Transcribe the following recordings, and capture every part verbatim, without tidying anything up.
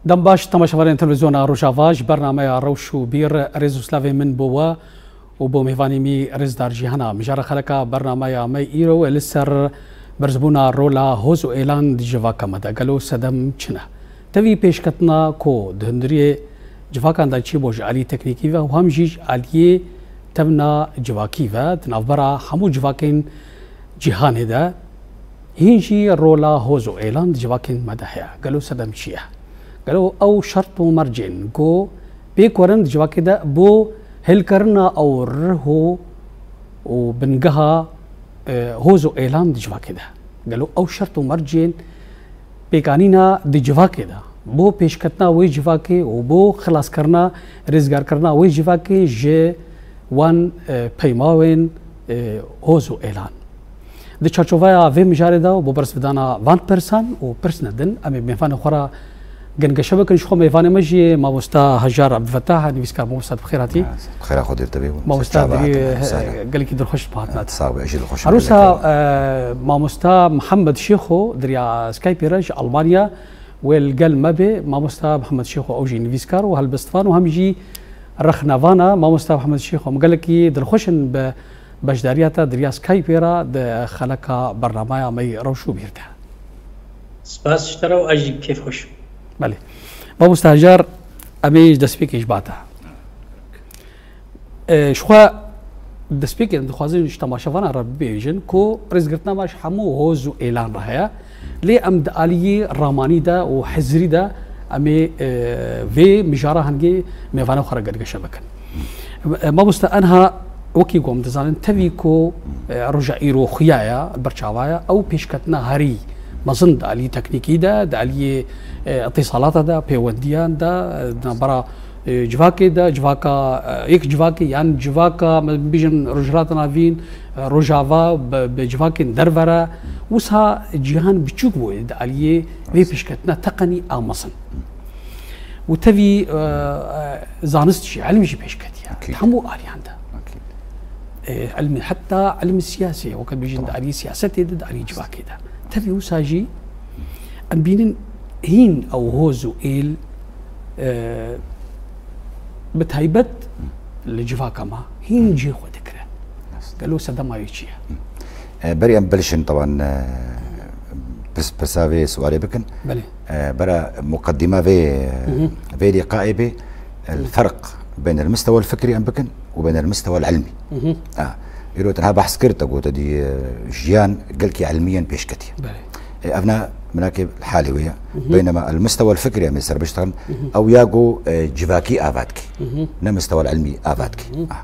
Dem baş, temaşevanên Televîzyona Rojava, ji bernameya Rewş û Bîr, rêz û slavê min bo we û bo mêvanê me rêzdar Cîhana. Mijara xeleka bernameya me îro li ser berzbûna rola hoz û êlan di civaka me de. Gelo sedem çi ne? Tevî pêşketina ku di hundiriyê civakan de çîbû ji alî teknîkî ve û hem jî ji aliyê tevna civakî ve di navbera hemû civakên cîhanê de, hîn jî rola hoz û êlan di civakên me de heye. Gelo sedem çi ye? Gelo ew şert û mercên ku pêk werin di civakê de bo hêlkirina ew rih û, û bingeha, e, hoz û êlan di civakê de? Gelo ew şert û mercên pêkanîna di civakê de bo pêşketina wê civakê û bo xilaskirina, rêzgarkirina wê civakê ji wan, e, peymawên, e, hoz û êlan? Di çarçoveya vê mijarê de û bo bersivdana van pirsan û pirsên din, em ê mêvanê xwe re gengeşe bikin. Ji xwe mêvanê me jî mamosta Hajar Ebdulfetah, nivîskar. Mamosta, tu bi xêr hatî. Xêra xwe dîr te bê. Mamosta, çava dirî, hatin, he, sane. Gelekî dilxweş bi hatina te. Sağ be, ez jî dilxweş im. Her wisa, gelekî. E, mamosta Mihemed Şêxo, di riya Skype re ji Almanya, wê li gel me bê. Mamosta Mihemed Şêxo, ew jî nivîskar û helbestvan û hem jî rexnevan e. Mamosta Mihemed Şêxo, em gelekî dilxweş in bi beşdariya te di riya Skype re di xeleka bernameya me yê Rewş û Bîr de. Spas ji te re û ez jî kêfxweş im. Belê. Mamosta Hajar, em ê ji destpêkê ji ba te. E, ji xwe destpêkê em dixwazin ji temaşevana re bibêjin ku rêzgirtina me ji hemû hoz û êlan re heye. Lê em di aliyê ramanî de û hizirî de em ê, e, vê mijara hingê mêvanê xwe re gelgeşe bikin. E, mamoste, enha wekî ku em dizanin, tevî ku, e, roja îro xuya ye, li ber çava ye, ew pêşketina herî mezin di aliyê teknîkî de, di aliyê, e, îtîsalata de, pêwendiyan de, e, di navbera, e, civakê de, civaka, e, yek civakê yan civaka, me bibêjin Rojhilata Navîn, e, Rojava, bi, bi civakên derve re, wisa cîhan biçûk bûye di aliyê vê pêşketina teqenî a mezin. Û tevî, e, e, zanist jî, ilm jî pêş ketiye. Akîd. Di hemû aliyan de. Akîd. E, ilmî, heta ilmî siyasî, weke bêjin di alî siyasetê de, di alî civakê de. Tevî wisa jî em bînin hîn ew hoz û êl, e, bi taybet li civaka me hîn cihê xwe digire. Gelo sedema wê çi ye? E, berî em bilişin, teban, e, pis-, pirsa vê sualê bikin. Belê. E, bera muqeddîma vê, vê lîqayê bê, el ferq beyn el mistewa el fikrî em bikin û beyn el mistewa el ilmî. A, îro tenha behs kir, te got, dî, e, jiyan gelkî ilmî yên pêş ketiye. Belê. E, ev ne minakê halê wê ye. Beynema el mistewa el fikrî em ê ser biştexin, ew ya ku, e, civakî ava dikî. Ne mistewa el ilmî ava dikî. A.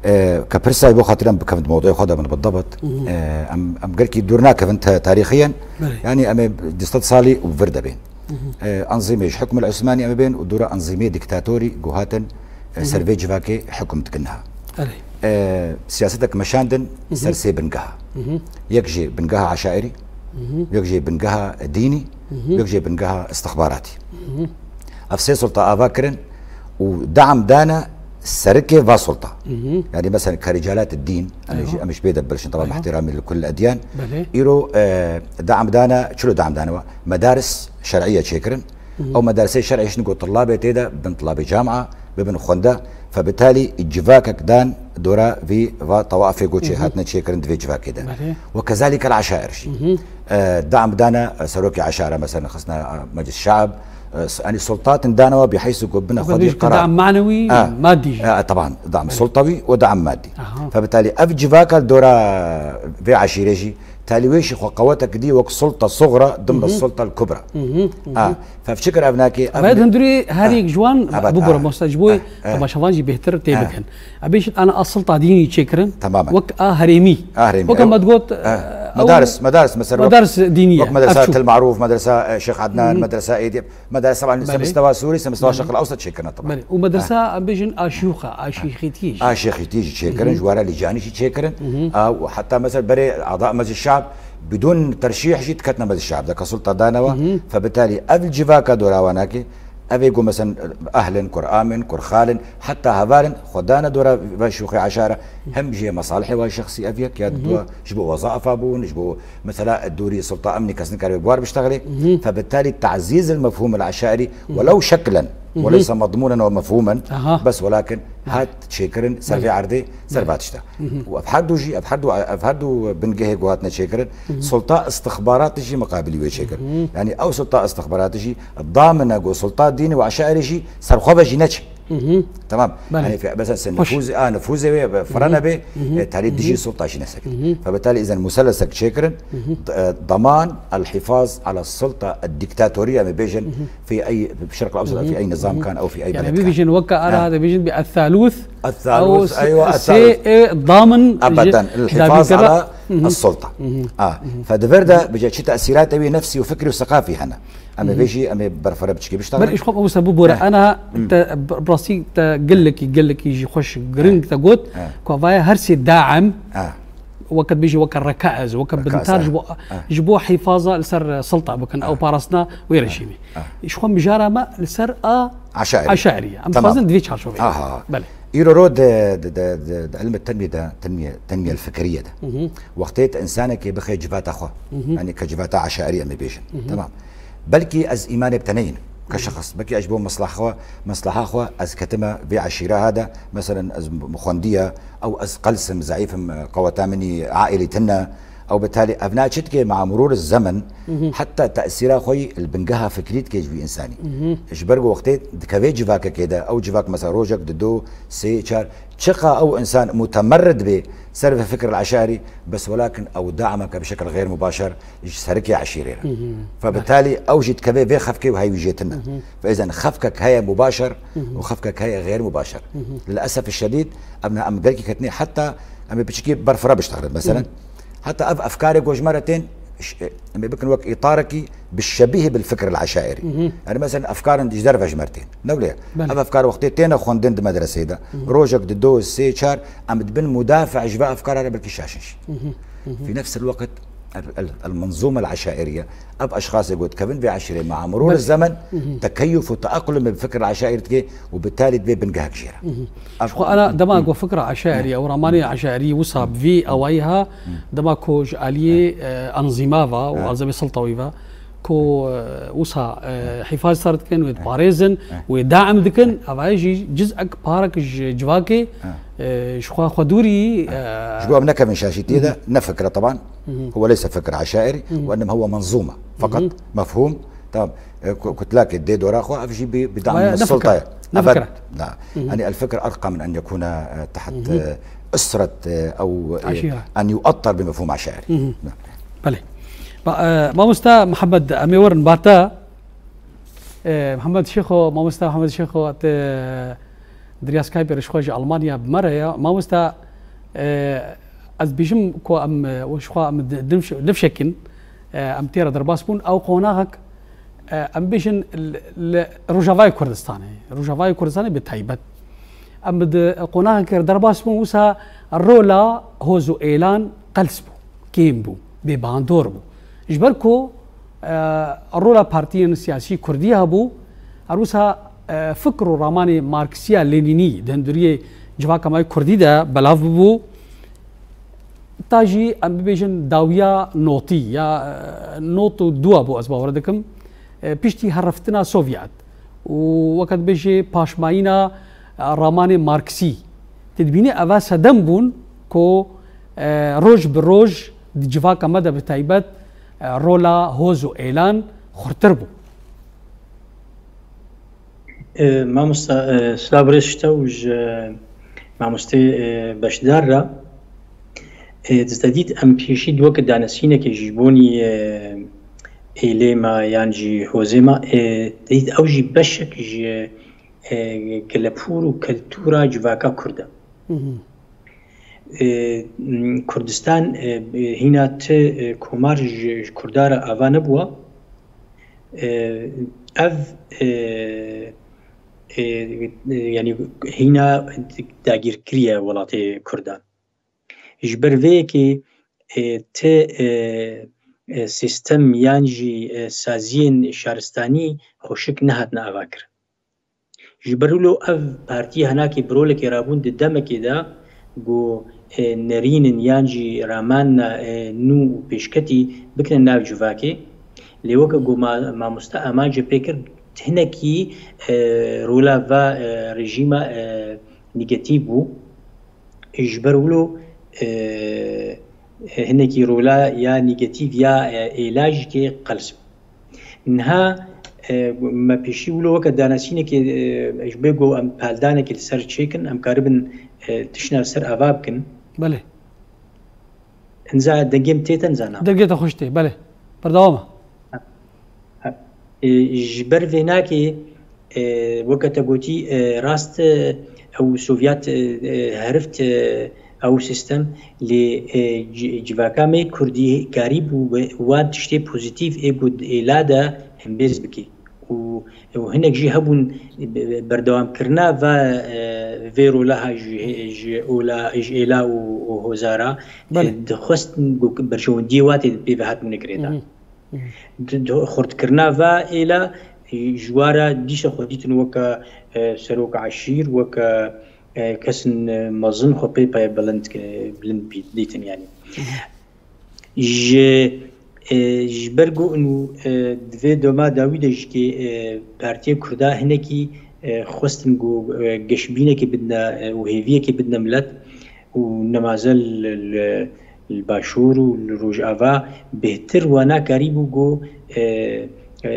E, ke pirsa bo xatir em bikevin di mewdûyê xwe de bin bidebt, e, em, em gelkî dûr nakevin te-, tarîxiyen. Belê. Yanî em ê di sed salî û vir de bên. E, enzîmê ji hukmil Osmanî em ê bên û dûra enzîmê diktatorî ku hatin, e, ser vê civakê hukm dikin niha. Belê. E, siyasetek meşandin ser sê bingeha. Yek jê bingeha eşairî, yek jê bingeha dînî, yek jê bingeha istixbaratî. Ev sê sulta ava kirin û dam dane serikê va sulta. Yanî mesela ka rîcalat dîn, em jî, em ji pê de bilişin, teban, bi ihtiramî li kul edyan. Belê. Îro, e, dam dane, çilo dam dane wa? Medaris şer'iye çêkirin. Ew medarisê şer'î jî ku tulabê tê de bin tulabê camia, bibin xwende, febitalî civakek dan dora vî va tawafê ku çê hatine çêkirin di vê civakê de. Belê. Ve kezalîke el eşair jî. E, dam dane, e, serokê eşara, mesela xistine, e, Meclis Şab, e, s-, yanî sultatin danewa bi heysu ku bine xwedî qerar. Dam manewî, madî jî. E, teban, dam sultawî û dam madî. Aha. Febitalî ev civaka dora vê eşîrê jî Talî wê jî xwe qewetek dî wek sulta sugra, dimle sulta kubra. A, fevçikir ev nakê, ev Ve ne- hindurî her yek ji wan bibûre, mosta ji bo temaşevan jî bêhtir tê bikin. Em bêjin ana a sulta dînî çêkirin, temamen, wek a herêmî. A herêmî, wek ew, me digot, e, ew medaris, medaris, mesela wek, medaris dînî ye. Wek medresa Ev çû. Til Marûf, medresa, e, Şêx Ednan, medresa Êdîb. Medrese, se Belê. Mistewa Sûrî, se mistewa Belê. Şerq el Ewsat çêkirine, teban. Belê. Û medresa, em bêjin, a şiyûxa, a şêxîtiyê jî. A şêxîtiyê jî çêkirin, ji wara Lîcanî jî çêkirin. A, û heta mesela berê ada Meclis Şab bidûn terşîh jî diketine Meclis Şab de, ke sulta danewa, febitalî ev civaka dora wan nakê, Ev ê ku, mesela, ehlin, kur amên, kur xalin, heta hevalin, xwe dane dora ve şûxê eşare, hem jê mesalihê wa şexsî ev yek, ya dua, ji bo wezaifa bûn, ji bo, mesela, dûrî sulta emnî kes nikare bi war biştexilê. Febitalî tazîz el mefhûm el eşairî, welew şeklen, weleysa medmûnen ew mefhûmen, Aha. bes welakin hat çêkirin, ser vê erdê, ser va tişta. Û ev her du jî, ev her du, ev her du bingehê ku hatine çêkirin, sulta istixbaratî jî miqabilî wê çêkir. Yanî ew sulta istixbaratî jî damine ku sulta dînî û eşairî jî ser xwe ve jî neçe. Tamam. Belê. Yanî fe-, mesela se Xweş. nifûz, a, nifûzê wê, be, firene bê, e, talî dijî sulta jî nesekir. Febitalî îzen muselesek çêkirin, d-, e, daman el hifaz ala sulta el diktatoriye me bêjin fi ey, fi şerq el awsat, fi ey nizam kan ew fi ey Yani beled kan. bibêjin weke ara Ha. dibêjin bi el-thalûth. El-thalûth, Ew eywa, sê, el-thalûth. e, damin Ebeden, ji el-hifaz dagirkera. ala Mhm. el-sulta. Mhm. Ah, Mhm. fediver de bije çi tesîratê wî nefsî û fikrî û seqafî hene. Em ê Mhm. vê jî, em ê berfere biçikê biştexilin. Ber îşxwe mamoste bibore, Eh. ana Mhm. te, bi rastî te gelekî, gelekî jî xweş giring Eh. te got, Eh. ku avaya her sê daim, Eh. weke dibêjî weke rekaez, weke Rekaez, bintar eh. ji bo, Eh. ji bo hifaza li ser, eh, sulta bikin, Eh. ew parastina wê Eh. rejîmê. Eh. Ji xwe mijara me li ser a Eşairî. Eşairî ye. Em Tamam. dixwazin di vê çarçoveyê. Aha. Belê. Îro ro di, di, di, di, di ilmê tenmî de, tenmîye, tenmîye fikriye de. Mhm. Wextê te insanekê bixê civata xwe. Mhm. Yanî ke civata eşairî em ê bêjin. Mhm. Tamam. Belkî ez îmanê bi te neynim. Ke Mhm. şexs. Belkî ez ji bo meslah xwe, meslaha xwe ez ketime vê eşîra ha de. Meselen ez m-, xwendiye, ew ez qels im, zeîf im, qeweta min î aîlî tune. Ew bi talî ev na çi dike, maa murûr zemen, Mhm. heta tesîra xwe yî li bingeha fikrî dike ji wî însanî. Mhm. Ji ber ku wextê dikeve civakekê de, ew civak mesela rojek, dido, sê, çar, çiqa ew însan mutemerrid bê ser vê fikr el eşarî, bes welakin ew dameke bi şekil xêr mubaşer ji serikê eşîrê re. Mhm. Fe bi talî ew jî dikeve vê xefkê û heyî wî jê tune. Mhm. Fe îzen xefkek heye mubaşer Mhm. û xefkek heye xêr mubaşer. Mhm. Lilesef şedîd, em, em gelkî ketine heta em ê piçikî berfira biştexilin. Meselen, Mhm. Heta ev efkarê ku ji me re tên, ş-, em ê bikin wek îtarekî bi şebîh bil fikr el eşairî. Mhm. Yanî, meselen, efkarin ji derve ji me re tên. Ne wile? Belê. Ev efkar wextê têne xwendin di medreseyê de. Mhm. Rojek di do, sê, çar, em dibin mudafe ji ve efkara re belkî şaşin jî. Mhm. Mhm. Fi nefs el wekit, el, el, el menzûme el eşairiye. Ev eşxasê ku dikevin vê eşîrê maa murûr Belê. zemen, Mhm. tekeyuf û teeqlum bi fikr el eşairî dike û bi talî divê bingehek jê re. Mhm. Ev Ji xwe ana dema ku fikra eşairî ew ramanê eşairî wisa bi vî awayî ha, dema ku ji aliyê, e, enzîma va û azebê silta wî va, ku, e, wisa, e, hîfaz ser dikin, wê diparêzin, wê daim dikin, evayê jî cizek parek ji civakê, e, ji xwe xwedûrî, e, Ji bo em nekevin şaşîtiyê de, ne fikre teban, Mhm. هو ليس فكر عشائري، Mhm. وإنما هو منظومة فقط، Mhm. مفهوم، Tamam. E, ku-, kutlakê dê dora xwe, ev jî bi, bi dam Vaya, ne sulta fikir, ye. ne Ebed, fikir. na. Mhm. Yani, el fikir erqa min en yekuna, e, taht, Mhm. e, usret, e, ew, e, Eşîre. en yuattar bi mefhum eşari. Mhm. Na. Belê. Ba-, e, mamosta Mihemed, em ê werin ba te. E, Mihemed Şêxo, mamosta Mihemed Şêxo, te diriya Skype re ji xwe ji Almanya bi me re ye. Mamosta, e, ez dibêjim ku em, e, ji xwe em di-, dimş-, dimşekin, e, em tê re derbas bûn. Ew qonaxek E, em bêjin li, li Rojavayê Kurdistanê, Rojavayê Kurdistanê bi taybet. Em bi di qonaxekê re derbas bûn, wisa rola hoz û êlan qels bû, kêm bû, bêbandor bû. Ji ber ku, e, rola partiyên siyasî kurdî hebû, her wisa, e, fikr û ramanê Marksiya Lenînî di hinduriyê civaka me yê kurdî de belav bûbû. Ta jî em bibêjin dawiya notî ya, e, not û dua bû, ez bawer dikim, e, piştî heriftina Sovyet û weke dibêjê paşmayîna, e, ramanê Marksî. Tu dibînî eva sedem bûn ku, e, roj bi roj di civaka me de bi taybet, e, rola hoz û êlan xurtir bû. E, mamosta, e, silav birêz ji te û ji mamostê, e, beşdar re. E, dizde dît em pêşî di weke danesînekê ji bonî, e, êlê me yan jî hozê me, e, dît ew jî beşek ji, e, kelepûr û keltûra civaka Kurd e. Mhm. E, m, Kurdistan, e, hîna ti, e, komar ji, ji Kurda re ava nebûwa. E, ev, e, e, e, yanî hîna dagîrkirî ye welatê Kurdan. Ji ber vê yekê, e, ti, e, e, sîstem yan jî, e, saziyên şaristanî xweşik nehatine avakirin. Ji ber wilo ev partiyê hinekî bi rolekê rabûn di demekê de ku, e, nerînin yan jî ramanina, e, nû û pêşketî bikine nav civakê. Lê weke ku ma-, mamoste Aman jî pê kir, hinekî, e, rola va, e, rejîma, e, negatîf bû. Ji ber wilo, e, hinekî rola ya negatîf ya, e, êla jî kê qels bû. Niha, e, me pêşî wilo weke danasînekê, e, ji bê ku em peldanekê li ser çêkin, em karibin, e, tiştine li ser ava bikin. Belê. Hinza dengê min tê te nizana. Dengê te xweş tê, belê. Berdewam e. E, ji ber vê nakê, e, weke te gotî, e, rast, e, ew Sovyet, e, e, herift, e, ew sistem, lê, e, ci-, civaka me Kurdî karîbû we-, wan tiştê pozîtîf ê ku di êla de hembêz bikî. Û, û hinek jî hebûn be-, berdewamkirina va, e, vê rola ha ji, ji ola, ji êla û, û hozara, e, Belê. dixwestin ku berjewendiyê watê pê ve hatibûne girêdan. Hı hı. Di, di xurtkirina va êla, e, ji wa re dîsa xwe dîtin weke, e, serok eşîr, weke, e, kesin, e, mezin xwe pê pê bilind ke-, bilind bî-, dîtin yanî. Ji, e, ji ber ku û, e, di vê dema dawî de jî kê, e, Partiya Kurda hinekî, e, xwestin ku, e, geşbînekê bidine, e, û hêviyekê bidine milet, û nemaze li, li, li Başûr û li Rojava bêhtir wana karîbû ku, e, e,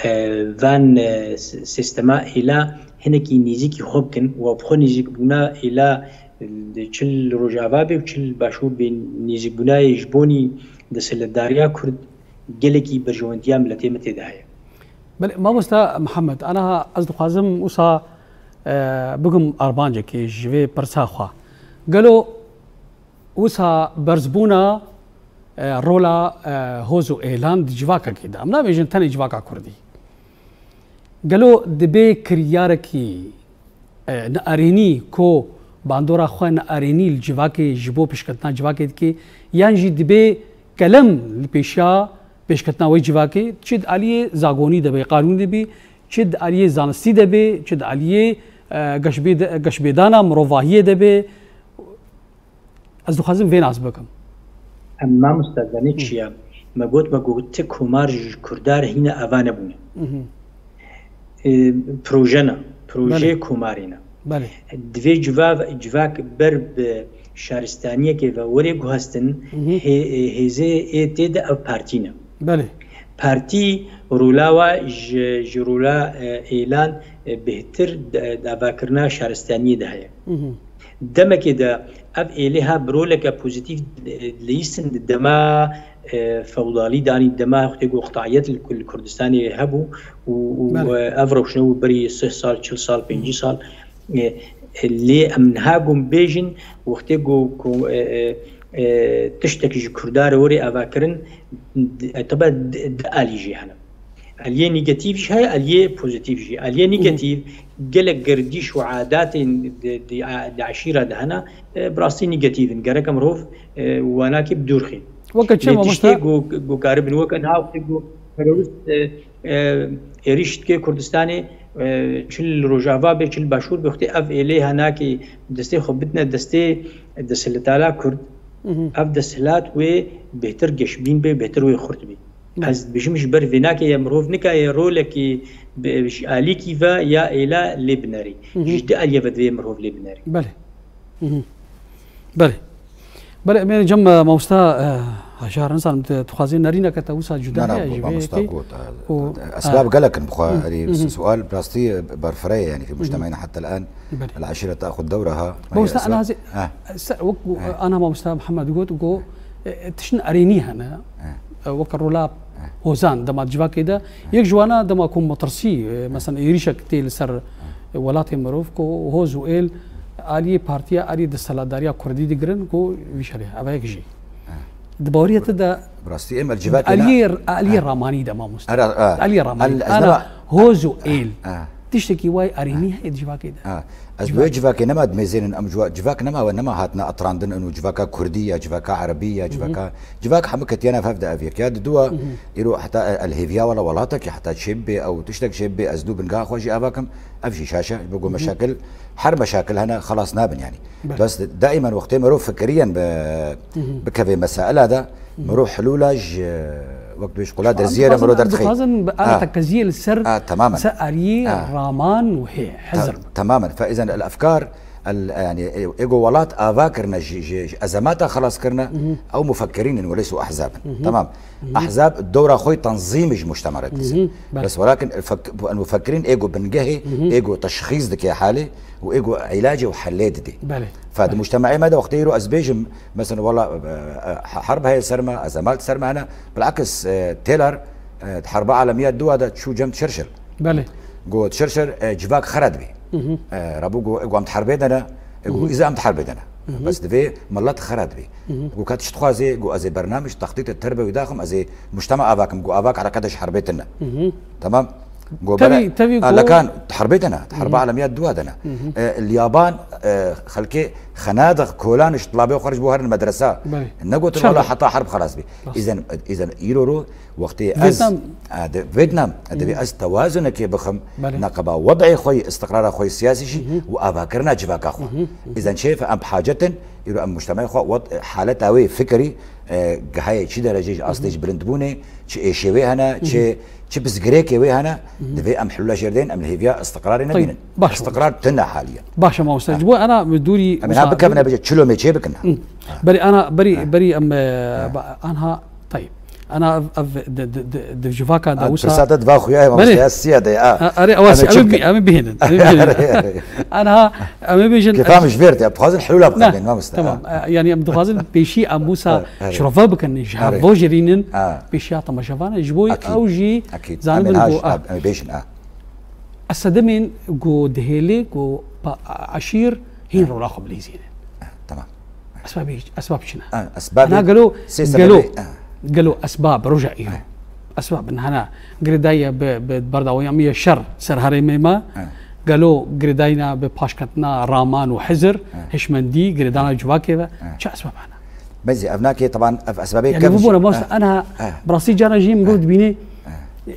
e, van, e, s-, sîstema êla hinekî nêzîkî xwe bikin û bi xwe nêzîkbûna êla, e, çi li Rojava bê û çi li Başûr bê, nêzîkbûnayê ji bonî desthilatdariya Kurd gelekî berjewendiya miletê me tê de heye. Belê, mamosta Mihemed, aniha ez dixwazim wisa, e, bigim armancekê ji vê pirsa xwe. Gelo wisa berzbûna, e, rola, e, hoz û êlan di civakekê de, em nabêjin tenê civaka Kurdî. Gelo dibe kiryarekî, e, neerênî ku bandora xwe neerênî li civakê ji bo pêşketina civakê dike, yan jî dibe kelem li pêşiya pêşketina wê civakê, çi di aliyê zagonî de be, qanûnî de be, çi di aliyê zanistî de be, çi di aliyê, e, geşbê-, geşbêdana mirovahiyê de be. Ez dixwazim vê nas bikim. Em mamoste zanî Hı. çi ye? Me got, me got, ti komar ji Kurda re hîne ava nebûne. Hı hı. E, proje ne, projeyê Belê. komarê ne. Belê. Divê civav-, civak ber bi şaristaniyekê ve were guhestin, Hı hı. hê-, e, hêzê ê tê de ev partî ne. Belê. Partî rola wa ji, ji rola, e, êlan, e, bêhtir de-, davakirina şaristaniyê de heye. Hı hı. Demekê de ev êlê ha bi roleke pozîtîf, e, dileyîstin di dema, e, fewdalî danî, dema wextê ku qitayet li Kur-, li Kurdistanê hebû û, û, Belê. e, ev rewşne bû berî sih sal, çil sal, pêncî sal. E, e, lê em niha ku bêjin, wextê ku, ku, e, e, e, tiştek ji Kurda re were avakirin, di, e, tabe di, di alî jî hene. Aliyê negatîf jî heye, aliyê pozîtîf jî. Aliyê Hı hı. negatîf gelek girdîş û adatên di, di, di eşîra de hene, e, bi rastî negatîf in. Gerek em mirov, e, wanakê bi dûr xîn. Weke çi Lê mamoste? tiştê ku, ku karibin weke niha wextê ku terorist, e, e, êrîş dike Kurdistanê, e, çi li Rojava be, çi li Başûr be, wextê ev êlê henakê destê xwe bidine destê desthilatdara Kurd, Hı hı. ev desthilat wê bêhtir geşbîn be, bêhtir wê xurt be. Hı. Ez dibêjim ji ber vê nake ye mirov nikaye rolekî bi, ji alîkî ve ya êla lê binerî. Hı hı. Ji di aliyê ve divê mirov lê binerî. Belê. Hı hı. Belê. Belê, em ê cem, e, mamosta, e, Hajar, nizanim, tu, tu xwazê nerîneke te wisa cuda Na, na, heye ji vê mamosta yekê? got, e, Û, esbab e, gelek in, bixwe, Hı, erî, hı, hı. sual, bi rastî, e, berfireh e, yanî, fi Hı, hı. mujtemeyna heta el-an, Belê. el-eşîre te'xud dewreha, Mamosta, yani, ana ez ê, ha. se-, wek, Ha. ana mamosta Mihemed got, got, e, e, tiştin erênî hene, Ha. e, wek rola Ha. hozan, dema civakê de, Ha. yek ji wana dema ku metirsî, e, Ha. mesela êrîşek tê li ser, Ha. e, welatê mirov, ku hoz û êl aliyê partiya, aliyê desthilatdariya kurdî digirin, ku vî şerê, ev yek jî. Ha. Di baweriya te de Bi rastî em el civakê ne- aliyê, aliyê Ha. ramanî de mamoste. Era, ha. Aliyê ramanî El, de. ez Ana neba- hoz û êl Ha. Tiştekî wayî erênî heye di civakê de. Ha. Ez bi wê civakê nema dimêzênin, em ciwa-, civak nema we nema hatine etrandin, û civaka kurdî ya civaka erebî ya civaka, civak hemû ketiye nav hev de ev yek. Ya di dua, îro heta e, el hêviya wela welatekî heta çê bibe ew tiştek çê bibe, ez dû bingeha xwe jî ava kim, ev jî şaş e, ji bo ku meşakil, her meşakil hene, xelas nabin yanî. Belê. Bes daîmen wextê merov fikiriyen bi, bikeve mesaila de, Miro hilûla ji wek tu ji qula derziyê re miro derdixî. Dixwazin bi ana tekeziyê li ser, ser ariyê raman û hê hizir. Temamen. Fe îzen el efkar, el, yani, ê-, êgo welat ava kirine ji, ji, ji ezemata xelas kirine, ew mufekkerîn in, welês û ehzab in. Tamam. Ehzab dewra xwe tenzîmî ji mujtema re dizin. Belê. Bes welakin el fek-, bu el mufekkerîn êgo bingehê, êgo teşxîs dike halê û êgo îlacê û helê didê. Belê. Fe di mujtema'ê me de wextê îro ez bêjim, Mesela, wala, e, e, herb heye ser me, ezemat ser me hene. Bilakis, e, têlar, e, di herba alemiya dua de çû cem Çerçil. Belê. Got, Çerçil, e, civak xera dibî. E, rabû got, e, got, em di herbê de ne, e, got, îza em di herbê de ne. Bes divê millet xera dibî. Got, ka tu çi dixwazê? Got, ez ê bernamij, textît terbe wî daxim, ez ê mujtema avakim. Got, avak ereqe de ji herbê tine. Tamam? Go Tevî, bere, tevî a, go lekan, di herbê de ne, di herba alemiya dua de ne. E, li Yaban, e, xelkê xenadix, kolan ji tilabê xwe ji bo herin medresa. Belê. Negotin wala heta herb xelas bî. Rast. Îzen, îzen îro ro wextê ez, Vêtnam. A, di Vêtnam, e, divê ez tewazunekê bixim, Belê. Neqeba wed'ê xwe, istiqrara xwe siyasî jî û avakirina civaka xwe. Îzen çê fe em bi hacet in, îro em mujtemay xwe wed-, haleta wê fikirî, e, gihayê çi derecê ji astê ji bilindbûnê, çi êşê wê hene, çi, çi bizgirêkê wê hene, divê em hilûla jêr deyên, em li hêviya istiqrarê Tayyib, nebînin. Baş Istiqrar tune haliyen. Baş e mamoste. Ha. Ji bo ana dûrî Em ê wisa niha bikevine bêje çilo mêçê bikin. Hı. Berî ana, berî, Ha. berî em, e, Ha. ba-, anha, Tayyib. Ana ev, ev di, di, di, di civaka de Ha, wisa pirsa te diva xuya ye, Belê. mamoste, ya siya de, ha. Ha, are, ewa Em ê siya, çi em ê bikin? bi-, em ê bihênin, em ê bihênin. Are, are. Anha, em ê bêjin, Kêfa em min ji vê re tê, em dixwazin hilûla Ne, bixebin, mamoste, tamam. ha. E, yani em dixwazin pêşî em wisa Ha, are. şirove bikin, ji Are. hev ve jêrînin, Ha. pêşiya temaşevanan, ji bo Akîd. ew jî Akîd. Em ê zanibin niha ku, ji, ah, em ê bêjin, ha. Ez sedemên ku dihêlê ku pa-, eşîr hîn Ha. rola xwe bilîzînin. Ha, tamam. Esbabê, esbab çi ne? Ha, esbabê Ana gelo, sê gelo, sebebê, ha. gelo esbab roja îro. Ha. Esbab in hana girêdaye bi, bi berdawamiya şer ser herêmê me. Ha. Gelo girêdayina bi paşketina raman û hizir, Ha. hişmendî, girêdana civakê ve. Ha. Çi esbab hene? Mezî, ev nakê, teban, ev esbabê Yani kevn bibûne jî. mamoste, Ha. ana Ha. bi rastî cara jî mirov Ha. dibîne, Ha.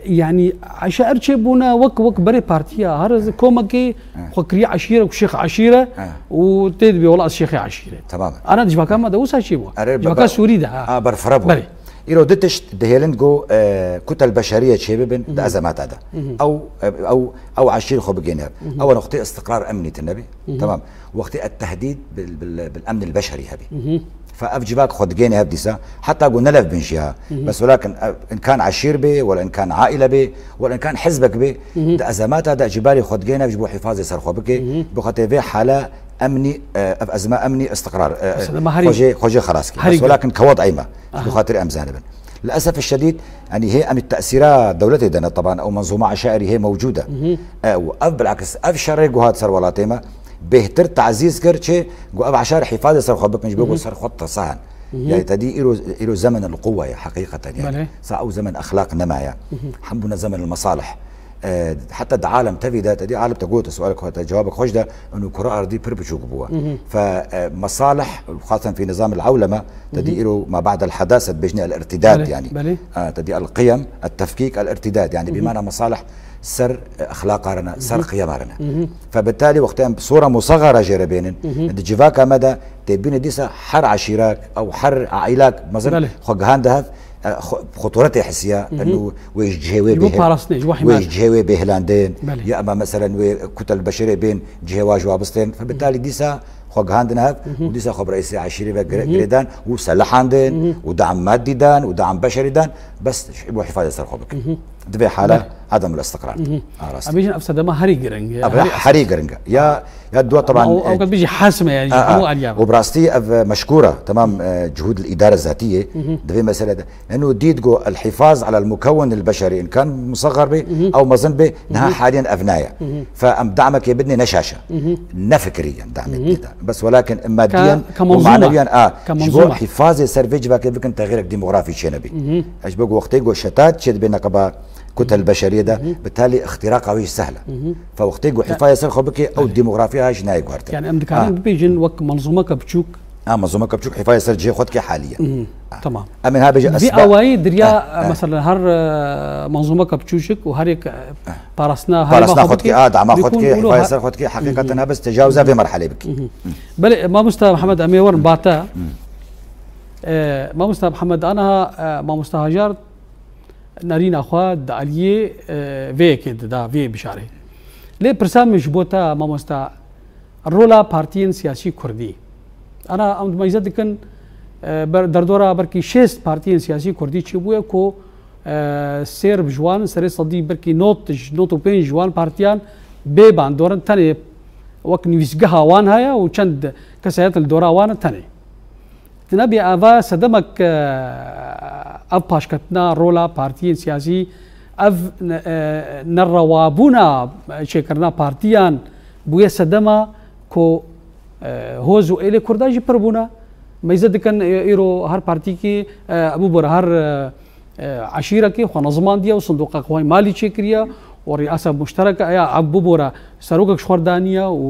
yani eşer çêbûne wek, wek berê partiya, her Ha. komekê Ha. xwe kiriye eşîre û şêx eşîre Ha. û tê dibê wela ez şêxê eşîre. Tamam. Ana di civaka me de wisa çêbû. Are, Civaka be-, Sûrî de, ha. a, berfireh bû. Belê. Îro du tişt dihêlin ku, e, kutel beşeriye çêbibin di ezemata de. Ew, e, ew, ew eşîr xwe bigêne. Ew noqtê istiqrar emnî tine bî. Tamam. Wextê et tehdîd bil, bil, bil emn el beşerî hebî. Fe ev civak xwe digêne hev dîsa, heta ku ne lev bin jî ha. Bes welakin ev, in kan eşîr bê, wela in kan aîle bê, wela in kan hizbek bê, di ezemata de ecîbarî xwe digêne hev ji bo hifazê ser xwe bike, bi xatirê vê hala emnî, e, ev ezma emnî istiqrar, e, Mesela, ma herî xwe jê, xwe jê xelas kir. herî Bes gir- welakin kewad eyma. Aha. Bi xatir em zanibin. Li esef şedîd, yani hê em tesîra dewletê de ne, teban ew menzûma eşairî hê mewcûd e. E, û ev bilakis, ev şerê ku hat ser welatê me, bêhtir tazîz kir çi, ku ev eşar hifazê ser xwe bikin, ji bo ku ser xwe tirsa hen. Yani te dî îro, îro zemen el quwa ye, heqîqeten yani. Belê. Sa ew zemen exlaq nemaye. Hem bûne zemen el mesalih. E, heta di alem tevî de, te dî alem te got, sualek xwe te cewabek xweş de, û kura erdî pir biçûk bûye. Fe, e, mesalih, xasen fî nizam el ewleme, te dî îro ma ba'd el hadase dibêjne el irtidad, Belê, yani. belê. E, te dî el qiyem, el tefkîk, el irtidad, yani, bîmana mesalih ser, e, exlaqa re ne, ser qiyema re ne. Fe bitalî wextê em sora musagara jê re bênin, di civaka me de tê bîne dîsa her eşîrak, ew her aîlak, mezin Belê. xwe gihande hev, e, xu-, xuturetê hisiya, eno wê ji cihê wê Ji bo bêhil-, parastinê, ji bo wê himayê. ji cihê wê bêhilandin, Belê. ya ema meselen wê kutel beşerê bên cihê wa ji wa bistên. Fe bitalî dîsa xwe gihandin hev û dîsa xwe bi reîsê eşîrê ve gire-, girêdan û selehandin û dam maddî dan û dam beşerî dan, bes ji bo hifazê ser xwe bikin. Divê hala Belê. adem el istiqrar. A, rast. Em bêjin ev sedema herî giring e, Ev herî herî esas. giring e. Ya, ya dua Ama taban, o, e, o kadar bir şey hasme yani, A, a. hemû aliyaba. Û bi rastî ev, e, meşkûr e. Tamam, e, cuhûd el îdare zatî ye. Di vê mesele de. Eno dît ku el hifaz ala el mukewwen el beşerî, in kan musagar be, ew mezin be, niha haliyen ev naye. Fe em damekê bidinê ne şaşe. Ne fikirî em damê bidinê de. Bes welakin maddiyen Ka, ka û manzûma. manewiyen a, Ka ji bo manzûma. hifazê ser vê civakê bikin, texîrek demografî çênebî. Ji bo ku wextê ku şetat çêdibe neqeba الكتل البشرية ده، بالتالي اختراقها ويش سهلة. فوقتي جو حفاية سر خو بكي أو الديموغرافيا هاي جناية كوارتر. يعني، أم دكارين آه. بيجن وك منظومة كبچوك. آه، منظومة كبچوك حفاية سر جي خود كي حاليًا. آه. تمام. أمين ها بيجي في أسباب. أواي دريا، آه. آه. مثلًا، هر، آه، منظومة كبچوشك وهر يك، آه، بارسنا، هر بارسنا ما خود كي، آه، دعما خود كي، حفاية سر خود كي، حقيقة هبس تجاوزها في مرحلة بكي. بلي، ما مستوى محمد أمي ورن باتا. آه، ما مستوى محمد أنا، آه، ما مستوى هجار. Nerîna xwe di aliyê, e, vê yekê dida, vê bijarê. Lê pirsa min ji bo te, mamosta, rola partiyên siyasî kurdî. Ana em dimeyze dikin, e, ber-, derdora belkî şêst partiyên siyasî kurdî çêbûye ku, e, sêr bi ji wan, serê sedî belkî nod, nod û pênc ji wan partiyan bê bandor in, tenê wek nivîsgeha wan heye û çend kesayet li dora wan in tenê. Nebî eva sedemek, e, ev paşketina rola partiyên siyasî, ev ne-, e, nerewabûna çêkirina partiyan bûye sedema ku, e, hoz û êlê Kurda jî pir bûne. Meyze dikin, e, îro her partîkî, e, bibore her, e, e, eşîrekê xwe nezimandiye û sindoqa xwe malî çêkiriye û riyasa muştereke ya ev bibore serokek ji xwe daniye û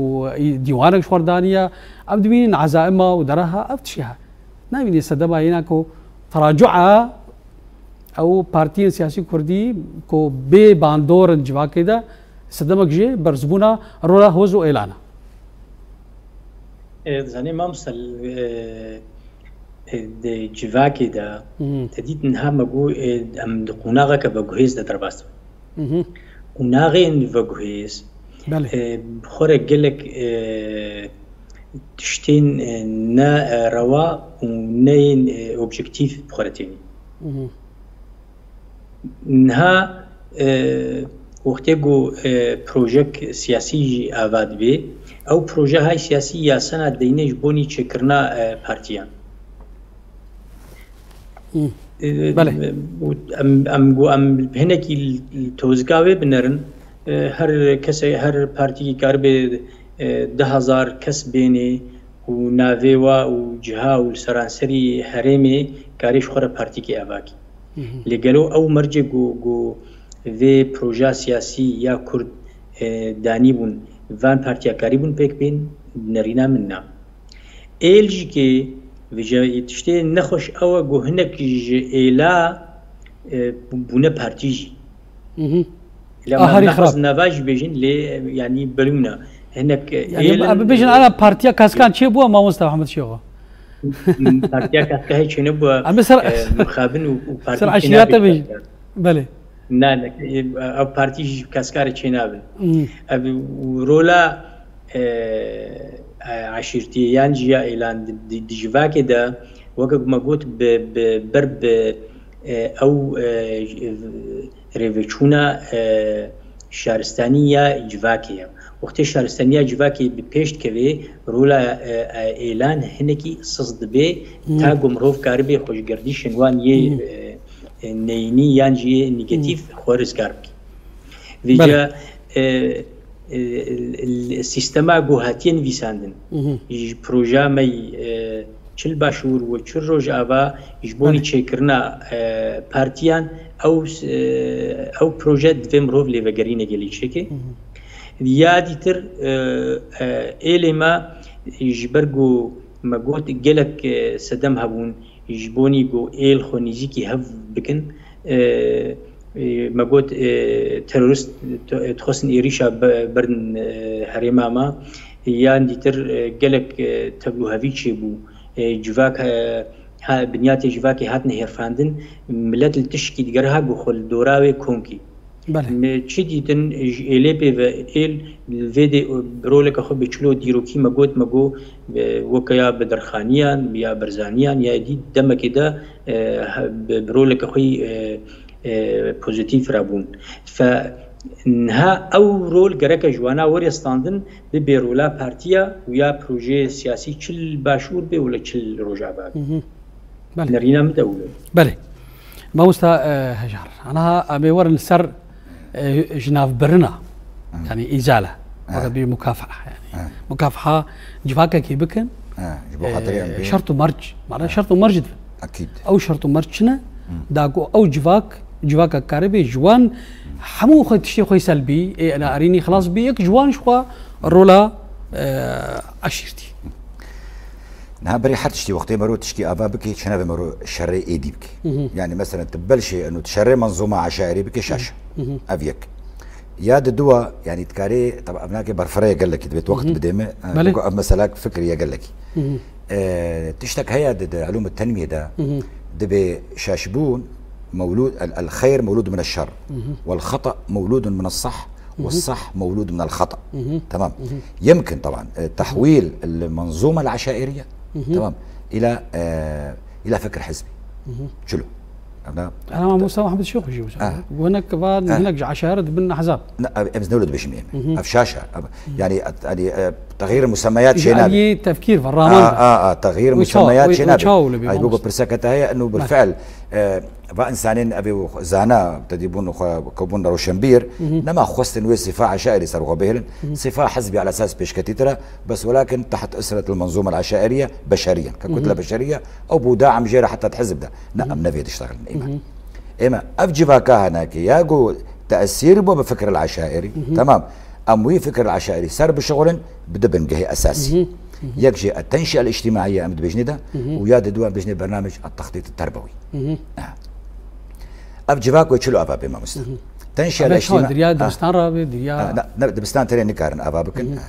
dîwanek ji xwe daniye. Em dibînin ezaima û deraha ev tişiya. Nabînî sedema yena ku teracua ew partiyên siyasî kurdî ku bê bandor in civakê de sedemek jê berzbûna rola hoz û êlana. E, dizanî, mamosta, e, e, di civakê de, te dît niha me got, e, em di qonaxeke veguhêz de derbas dibin. Qonaxên veguhêz, e, bi xwe re gelek, e, tiştên, e, ne, e, rewa û neyên, e, objektîf bi xwe re tênî. Niha, e, wextê ku, e, projek siyasî jî ava dibe, ew projehay siyasî ya sena deyne ji bonî çêkirina, e, partiyan. E, û em, em ku em hinekî li, li tozika wê binerin, e, her kesê, her partîkî karibe, e, du hezar kes bênê û navê wa û ciha û li seranserî herêmê karê ji xwe re partîkê evakî. Lê gelo ew mercê ku, ku vê proja siyasî ya Kurd, e, danîbûn, van partiya karîbûn pêk bên, nerîna min na. Êl jî kê vêje tiştê nexweş ew e ku hinek ji êla, e, bû-, bûne partî jî. Lê me nexwest nava jî bêjin, lê, e, yanî belûna. Hinek, e, yanî êl em bibêjin, ana partiya Kaskan çê bû, mamosta Mehmet Şêxo. Partiya Kaska hê çênebû, em ser, e, mixabin û, û partî ser eşîrete bêjin. Belê. Na, ne, e, ev partî jî Kaska re çênabin. Ev û rola, e, e, eşîrtî yan jî ya êlan di, di, di civakê de, weke ku me got, bi, bi, ber bi, e, ew, e, rêveçûna, e, şaristanî ya civakê ye. Wextê şaristaniya civakê bi pêş dikeve, rola, e, e, êlan hinekî siz dibe, ta ku mirov karibe xwe ji gerdîşên wan yê, e, e, neyînî yan jî yê negatîf xwe rizgar bike. Vêca, e, e, sîstema ku hatiye nivîsandin, ji proja me, e, çi li başûr û çi rojava ji bo çêkirina, e, partiyan ew, e, ew proje divê mirov lêvegerînekê lê çêke. Ya dîtir, e, e, êlê me ji ber ku me got gelek, e, sedem hebûn ji bonî ku êl xwe nêzîkî hev bikin, e, e, me got, e, terorîst, e, dixwestin êrîşa be-, berin, e, herêma me. Yan dîtir, e, gelek, e, tevlûhevî çêbû. E, civak, e, ha, binyatê civakê hatine hêrfandin, milet li tişkî digeriha ku xwe li dora wê kom kî. Belê. Me çi dîtin ji êlê pê ve êl li vê dê roleke xwe bi çilo dîrokî me got, me got, e, weke ya Bedirxaniyan, ya Barzaniyan, ya dî demekê de, e, he-, bi, bi roleke xwe, e, e, pozîtîf re bûn. Fe niha ew rol gereke ji wana were standin, bibe rola partiya û ya projeyê siyasî çi li başûr be û le çi li rojava be. Belê. Nerîna min de wilo. Belê. Mamosta, e, Hejar, aniha em ê werin li ser, e, jinavbirina, yanî îzale. Fakat bir mukafaa yani. Mukafaa civakekî bikin. Ji bo xatirê em, e, bê şert û merc. Mana şert û merc dibin. Akîd. Ew şert û merc çi ne? Da ku ew civak Civaka karibê ji wan hemû xwe tiştê xwe yî selbî, ê ena erînî xilas bî, yek ji wan ji xwe rola, e, eşîrtî. Niha berî her tiştî wextê mero tişkî ava bike, çi navê mero şerê êdî bike. Hı hı. Yani mesela tu belşê eno tu şerê menzûma eşairî bike şaş. Hı hı. Ev yek. Ya di dua, yani dikarê, tabi ev nake berfireye gelekî, dibê tu wext Hı hı. bidê me, e, Belê. Ev mesela fikriye gelekî. Hı hı. E, tiştek heye di, di ilûm tenmiyê de, Hı hı. dibê şaşbûn, مولود، ال-، الخير مولود من الشر، Hı hı. والخطأ مولود من الصح، Hı hı. والصح مولود من الخطأ. Hı hı. تمام. Hı hı. يمكن طبعًا، آه، تحويل المنظومة العشائرية، Hı hı. تمام، إلى، آه، إلى فكر حزبي. Hı hı. Çilo. Ana Ana ma Musa Muhammed Şêxû jî wisa. Ah. Hinek va, Ah. hinek ji eşaret bin ehzab. Na, ev, ev ne öyle dibêjim êm. Hı hı. Ev şaşa. Ev, Hı hı. yani, at-, yani, e, تغيير المسميات Ji çênabe. aliyê tefkîr ve, raman Ah, ve. ah, ah, تغيير Wê çawa, المسميات wê, wê çênabe. çawa wile be, Ay, bu, bu mamoste? pirseke te heye, inu Belê. bilfiil, e, va insanên ev û zana, te dî bûn xwe, ke bûn roşenbîr, Hı hı. nema xwestin wê sifa eşairî ser xwe bihêlin. Hı hı. Sifa hizbî ala esas pêşketî tira, bes welakin teht usret المنظومة العشائرية بشريًا. Ke Hı hı. kutle beşeriye, ew bû daim jê re heta di hizb de. Ne, Hı hı. em nevê diştexilin ême. Hı hı. Ême ev civaka hene ke ya ku tesîr bû bi fikr el eşairî, Hı hı. temam. Em wî fikr el eşairî ser bişixulin bi du bingehê esasî. Hı hı. Hı hı. Yek jê et tenşiye el îctimaiye em dibêjinê de Hı hı. û ya di dua em dibêjinê bernamec et textît terbewî. Hı hı. Ha. Ev civak wê çilo ava bê mamoste. Hı hı. Tenşiye Eve el çawa, îctima-, diriya ha. dibistan re be, diriya Ha, ne, ne, dibistan tenê nikarin ava bikin. Hı hı. Ha.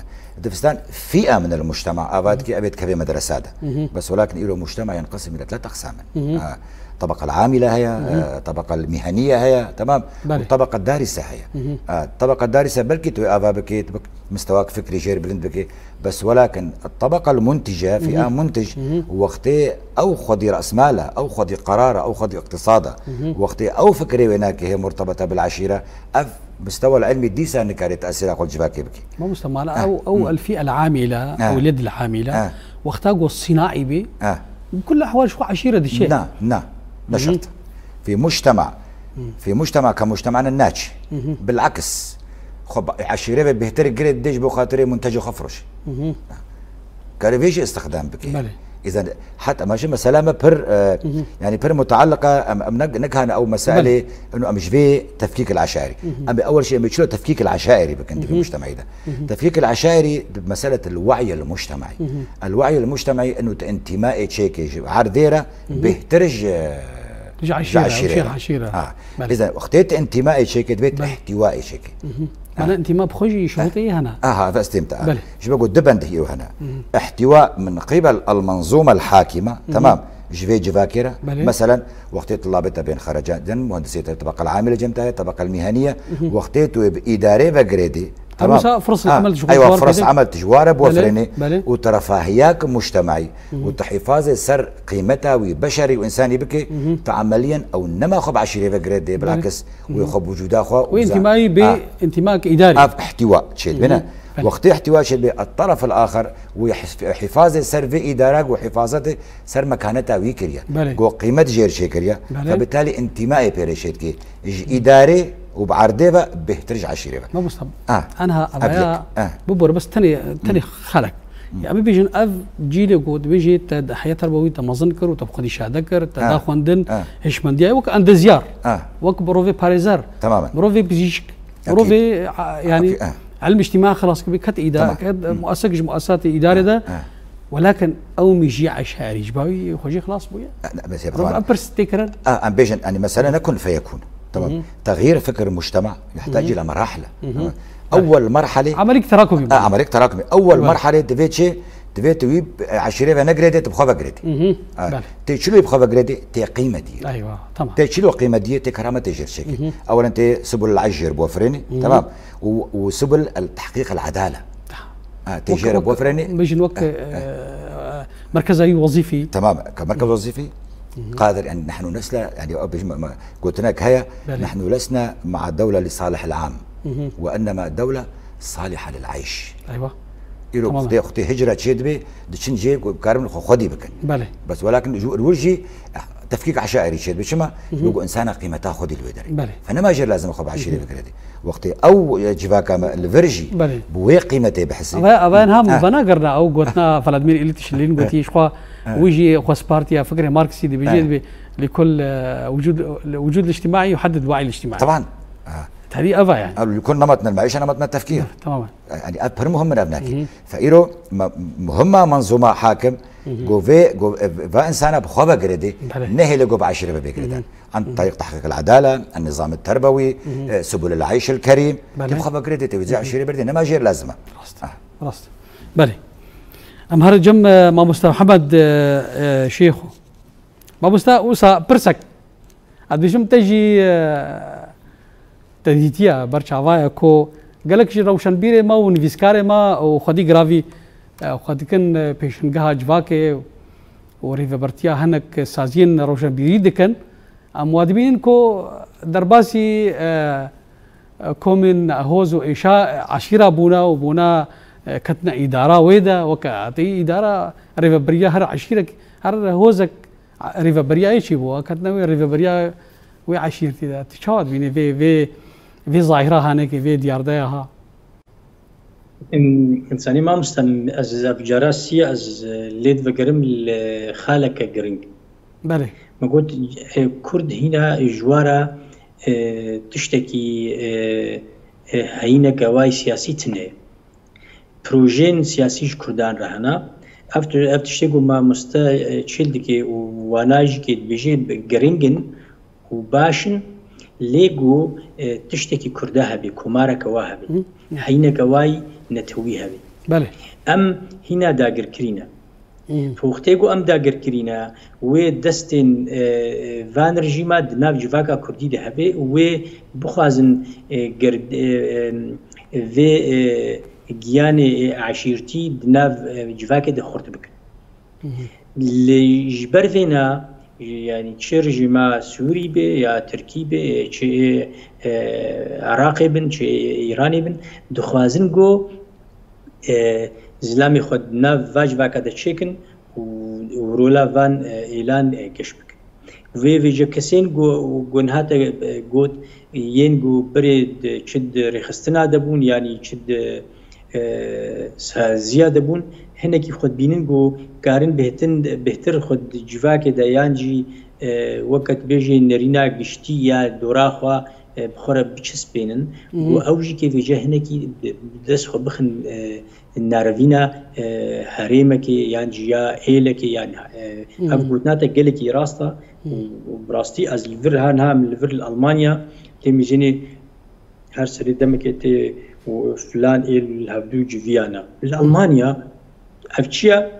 Dibistan fîa min el mujtema ava Hı hı. dike, ev ê dikeve medresa de. Hı hı. Bes welakin îro mujtema yenqesim île tlet eqsamin. Hı hı. Ha. Tebeqa el amile heye, Hı hı. e, tebeqa el miheniye heye, temam. Belê. Û tebeqa darise heye. Hı hı. Ha, tebeqa darise belkî tu ava bikê, tu bik-, mistewak fikrî jêr bilind bikê. Bes welakin tebeqa el muntice, fîa Hı hı. muntic, Hı hı. wextê ew xwedî rasmala, ew xwedî qerara, ew xwedî iqtisada, Hı hı. wextê ew fikrê wê nake hê murtebete bil eşîre, ev mistewa el ilmî dîsa nikare tesîra xwe li civakê bike. Mamoste, mala Ah. ew, ew Hmm. el fîa el amile, Ah. ew el yed el amile, Ah. wexta ku sînaî be, Ah. bi kul ehwal ji xwe eşîre diçe. Na, na, ne Hı hı. şert. Fî mujtema, Hı. fî mujtema ke mujtemana naçe. Hı hı. Bil'aks. Xwe ba-, eşîre ve bêhtir girê didê ji bo xatirê muntecê xwe firoşe. Hı hı. Kare vê jî îstixdam bike. Belê. Îzen heta me jî mesela me pir, e, Hı hı. yani pir mutaliqa, em, em ne, nekane ew meselê, Belê. inu em ji vê tefkîk el eşairî. Hı hı. Em ê ewel şey em ê çilo tefkîk el eşairî bikin di vê Hı hı. mujtemaî de. Hı hı. Tefkîk el eşairî di meselet el we'y el mujtemaî. Hı hı. El we'y el mujtemaî inu tu intimaê çêkê ji erdê re Hı hı. bêhtir ji, Ji eşîre, ji eşîre. Ji eşîre. Ha. Belê. Îzen wextê tu intimaê çêkê divê tu Belê. ihtiwaê çêkê. Hı hı. Mana intîma bi xwe jî şurutê hene. Aha, vestêm te. Belê. Ji bo ku du bendî îro hene. Hı hı. Îhtîwa min qîbel el menzûme el hakîme, Hı hı. temam, ji vê civakê re. Belê. Meselen, wextê tulabê te bên xereca din, muhendisê te tebeqel amîle cem te heye, tebeqel mîheniye. Hı hı. Wextê tu wê bi îdarê ve girêdî. Tamam. Wisa firsê Ha, emel ji xwe eywa, ji war firsê bidê. emel tu ji ware Belê, bofirênî belê. û tu refahiyek mujtemaî Hı hı. û tu hifazê ser qîmeta wî beşerî û însanî bikê, Hı hı. tu emeliyen ew nema xwe bi eşîrê ve girêdê, Belê. bilakis Hı hı. wê xwe bi wicûda xwe Wê û za-, intîmayî bê Ha. intîmak îdarî. Ev ihtiwa çêdibine. Hı hı. Belê. Wextê ihtiwa çêdibê, الطرف الآخر wî hif-, hifazê ser vê îdarak û hifazetê ser mekaneta wî kiriye. Belê. Go qîmet jêr çêkiriye. Belê. Febitalî intîmayê pêrê çêdikê. Ji îdarê û bi erdê ve bêhtir ji eşîrê ve. Mamosta, Ah, enha ev evaya yek. Ah. bibore bes tenê, tenê Hı. xelek. Hı. Ya bibêjin ev cîlê ku dibêjê te di heya terbewî te mezin kir û te bi xwedî şade kir, te Ah. da xwendin, Ah. hişmendiya wek endezyar, Ah. wek mirovê parêzer, Tamamen. mirovê pizîşk, Okey. mirovê, a, yani Okey, ah. ilm îctîma xilas kir, ket îda, Tamam. ket Hı. muesek ji muesatê îdarê Ah, de, ah. welakin ew mîjiya eşarî ji bawî xwe jî xilas bûye. Ah, ne, mesela Mirovê tamam. ev pirs tê kirin. Ah, em bêjin, yani mesele ne kun feyekun. Tamam. Hı hı. Texyîr fikir mujtema yehtac Hı hı. îla merahile. Hı hı. Tamam. Ewwel merhale Emelîk terakumî bû. Ah, emelîk terakumî. Ewwel Belê. merhale divê çi? Divê tu wî, e, eşîrê ve negirêdê, tu bi xwe ve girêdî. Hı hı. Ha. Belê. Tê çilo bi xwe ve girêdî, tê qîmetî. Eywa, tamam. Tê çilo qîmetî, tê kerametê jêr çêkî. Hı hı. Ewelen tê subul el-eş jêr bofirênî, Hı hı. tamam. Û, û subul el-tehqîq el-edale. Ha, tê Wek, jêr wek, bofirênî. Bêjin wek, Ha, ha. e, merkeza wî wezîfî. Tamam, ke merkez wezîfî. Hı hı. Qadir, yani, nehnu nesle, yani, o bêjin, me, me, gotinek heye, Belê. "Nehnu lesna ma'a dewle li salih el-am, Hı hı. ve innema dewle saliha lil ayş." Eywa. Îro Tamam. xutê, xutê hicra çê dibe, diçin jê ku karin xwe xwedî bikin. Belê. Bes welakin ji wir jî, eh, tefkîk eşairî çê dibe. Çima? Hı hı. Wê ku insana qîmeta xwedî li wê derê. Belê. Fe nema jê lazim xwe bi eşîrê Hı hı. bigirêdî. Wextê ew, eh, civaka me li vir jî Belê. bi wê qîmetê bihesê. Ava, ava Ha. ha, vana girna ew gotina Vladimir Îlîç Lînin Ha. gotî, ji xwe Evet. Wî jî xwest partiya fikrê Marksî dibêje, evet, dibê li kul, e, wicud, li wicud lictimaî yuheddid waî lictimaî. Taban. Ha. Tevî eva yani. Ew li kul nemetna, meîşe nemetna tefkîr. Tamamen. Yani ev pir muhim in ev nekî. Hı hı. Fe îro me-, muhimma menzûma hakim, hı hı, go vê, go, e, va insana bi xwe ve girêdê, belê, nehêle go bi eşîre ve bê girêdan. Hı hı. An, hı hı, tariq tahqiq el adale, en nizam el terbewî, hı hı, e, subul el eyş el kerîm, belê, ki bi xwe ve girêdê tevî, hı hı, eşîre berdê, nema jêr lazim e. Rast. Ah. Rast. Belê. Em her cem, e, mamosta Mihemed, e, e, Şêxo. Mamosta, wisa pirsek. Ez dibêjim te jî, e, te dîtiye, ber çava ye ku gelek ji rewşenbîrê me û nivîskarê me û xwedî giravî, e, xwe dikin, e, pêşengeha civakê û rêvebertiya hinek saziyên rewşenbîrî dikin. Em wa dibînin ku derbasî, e, e, komên hoz û êşa, e, eşîra bûna û bûna, e, ketine îdara wê de, weke hatî îdara rêveberiya her eşîrek, her hozek, e, rêveberiya yê çî bû, ketine wê rêveberiya wê eşîrtî de. Tu çawa dibînî vê, vê, vê zahîra hanekê, vê diyardeya ha? În-, însanî mamosta, ez ev cara sî ez lê divegerim li xaleke giring. Belê. Me got, e, Kurd hîna ji wa re, e, tiştekî, e, e, heyîneke wayî siyasî tune. Projeyên siyasî ji Kurdan re hene. Ev ti-, ev tiştê ku mamoste, e, çêl dike û wana jî kê dibêje giring in, û baş in, lê ku, e, tiştekî Kurda hebe, komareke wa hebe, hı, heyîneke wayî netewî hebe. Belê. Em hîna dagirkirî ne. Hı. Wextê ku em dagirkirî ne, wê destên, e, van rejîma di nav civaka Kurdî de hebe û wê bixwazin, e, gir-, e, e, vê, e, giyanê, e, eşîrtî di nav, e, civakê de xurt bikin. Hı hı. Lê ji ber vêna, yanî çi rejîma Sûrî be ya Tirkî be, çi, e, Iraqê bin, çi Îranê bin, dixwazin ku, e, zilamê xwe di nav va civaka de çêkin û, û rola van, e, êlan, e, geş bikin. Vê vêce kesên ku, ku niha te, e, got, yên ku berê di, çi di rêxistina de bûn, yanî çi di, e, saziya de bûn, hinekî xwe dibînin ku karin bêhtin, bêhtir xwe di civakê de yan jî, e, weke tu bêjê nerîna giştî ya dora xwe, e, bi xwe re biçispênin. Hı hı. Ku ew jî kê vêce hinekî bi, bi dest xwe bixin, e, nerevîna, e, herêmekê yan jî ya êlekê yan, e, hı hı, ev gotina te gelekî rast e. Hı. Û, û bi rastî ez li vir ha niha min li vir li Almanya lê mîzênê her serê demekê tê û filan ê li hevdû civiyane. Li Almanya ev çi ye?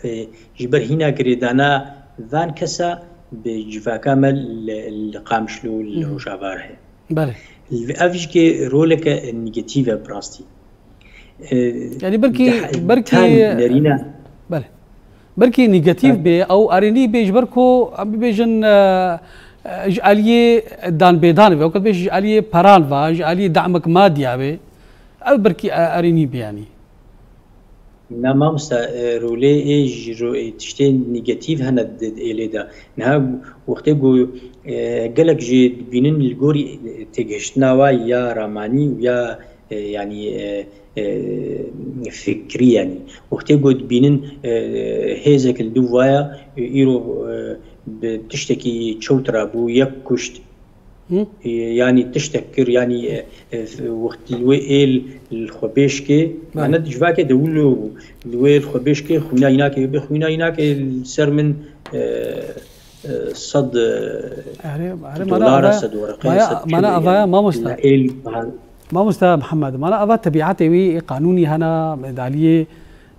E, ji ber hîna girêdana van kesa bi civaka me li, li Qamişlo, li, hı hı, Rojava re heye. Belê. Ev jî kê roleke negatîf e bi rastî. E, Yanî belkî, de-, belkî, ten nerîne. Belê. Belkî negatîf, ha, bê, ew erênî bê ji ber ku em bibêjin, e, e, ji aliyê danbêdan ve, weke bêjin ji aliyê peran ve, ji aliyê damek madiya ve, ew belkî, e, erênî bê yanî. Na mamosta, e, rolê ê ji ro-, ê tiştê negatîf hene di, di êlê de. Niha wextê ku, e, gelek jê dibînin li gorî, e, têgihiştina wa ya ramanî û ya, e, yanî, e, e, fikrî yanî. Wextê ku dibînin, e, hêzek li dû vaya, e, îro, e, bi tiştekî çewt rabû, yek kuşt, Hı? E, yanî tiştek kir, yanî, e, e, wext li wê êl li xwe bêşkê, belê, mane di civakê de wilo bû. Li wê êl xwe bêşkê, xwîna înakê bê, xwîna înakê li ser min, e, e, sed, e, erê, erê, mane dolara, ava, sed wereqe, maya, sed mane çi, avaya, yani, mamosta. Êl bahar. Mamosta Mihemed, mane ava tebîetê wî, qanûnî hene, medaliyê,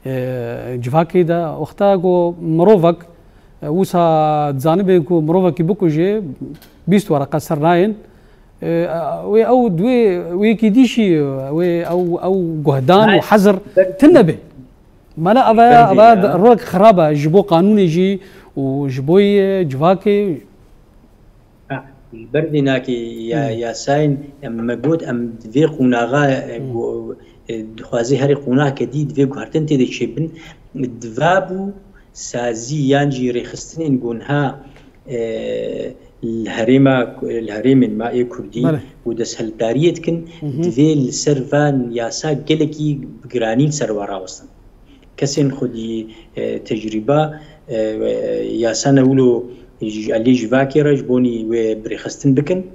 e, civakê de, wexta ku mirovek, e, wisa dizanibê ku mirovekî bikuje, bîst wereqe ser nayên, e, wê ew di wê, wê yekî dî jî, wê ew, ew guhdan û hezir tune be. Mane ava, ava rolek xirab e ji bo qanûnê jî û ji bo yê civakê. Ha, li ber vê nakê ya-, hmm, yasayên, em, me got, em di vê qonaxa, e, hmm, go-, e, dixwazê herê qonaxeke dî divê guhertin tê de çêbin. Divabû sazî yan jî rêxistinên ku niha, e, li herêma, li herêmên me ê Kurdî, belê, ku desthilatdariyê dikin, hı hı, divê li ser van yasa gelekî bi giranî li ser wan rawestin. Kesên xwedî, e, tecrîba, e, yasana wilo ji aliyê civakê re ji bonî wê birêxistin bikin.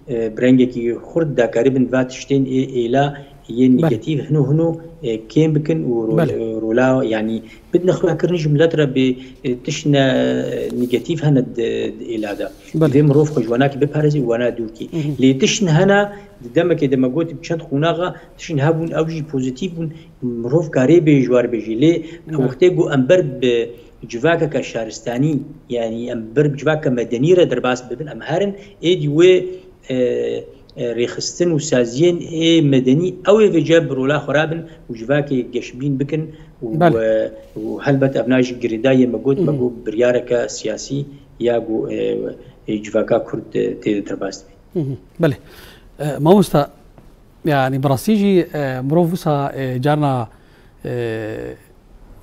E, bi rengekî xurt dakaribin va tiştên ê êla yên Belê. Negatîf hino hino, e, kêm bikin û rol-, Belê. e, rola, yanî bidine xwekirin ji milet re bê, e, tişt ne, negatîf hene di, di êla de. Belê. Divê mirov xwe ji wanakî biparêzî û wana dûr kî. Lê tişt hene, di demekê de me got bi çend qonaxa tişt hebûn, ew jî pozîtîf bûn, mirov karê bê ji war bêjî. Lê Belê. wextê ku em ber bi civakeke şaristanî, yanî em ber bi civakeke medenî re derbas bibin, em herin, êdî wê, e, e, rêxistin û saziyên ê medenî ew ê vêce bi rola xwe rabin û civakê geşbîn bikin û, Belê. e, û helbet evna jî girêdayî ye me got, me Mhm. got biryareke siyasî ya ku, e, e, civaka Kurd, e, tê de derbas dibe. Mhm. Belê. E, mamosta, yani bi rastî jî, e, mirov wisa, e, carna, e,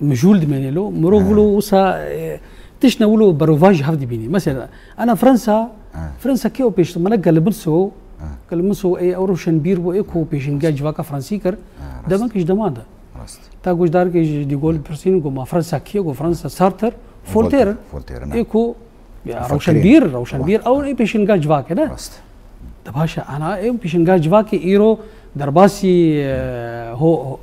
mijûl dimêne lo. Mirov Ha. wilo wisa, e, tiştine wilo berovajî hev dibînî. Mesela, ana Fransa, Ha. Fransa kê o pêş, mele Clemenceau, Ha. Clemenceau ê ew roşenbîr bû, ê ku pêşînga civaka Fransî kir. Ha, rast. Demek ji deman de. Rast. Ta goşdarekê ji De Gaulle pirsîn, got, "Ma Fransa kî ye?" Got, "Fransa Sartre, Voltaire." Voltaire, ne. Ê ku, ya, Mufakirin. roşenbîr, roşenbîr, Wa- ew ê pêşînga civakê, ne? Rast. De baş e, ana ê pêşînga civakê îro derbasî, e, ho, ho,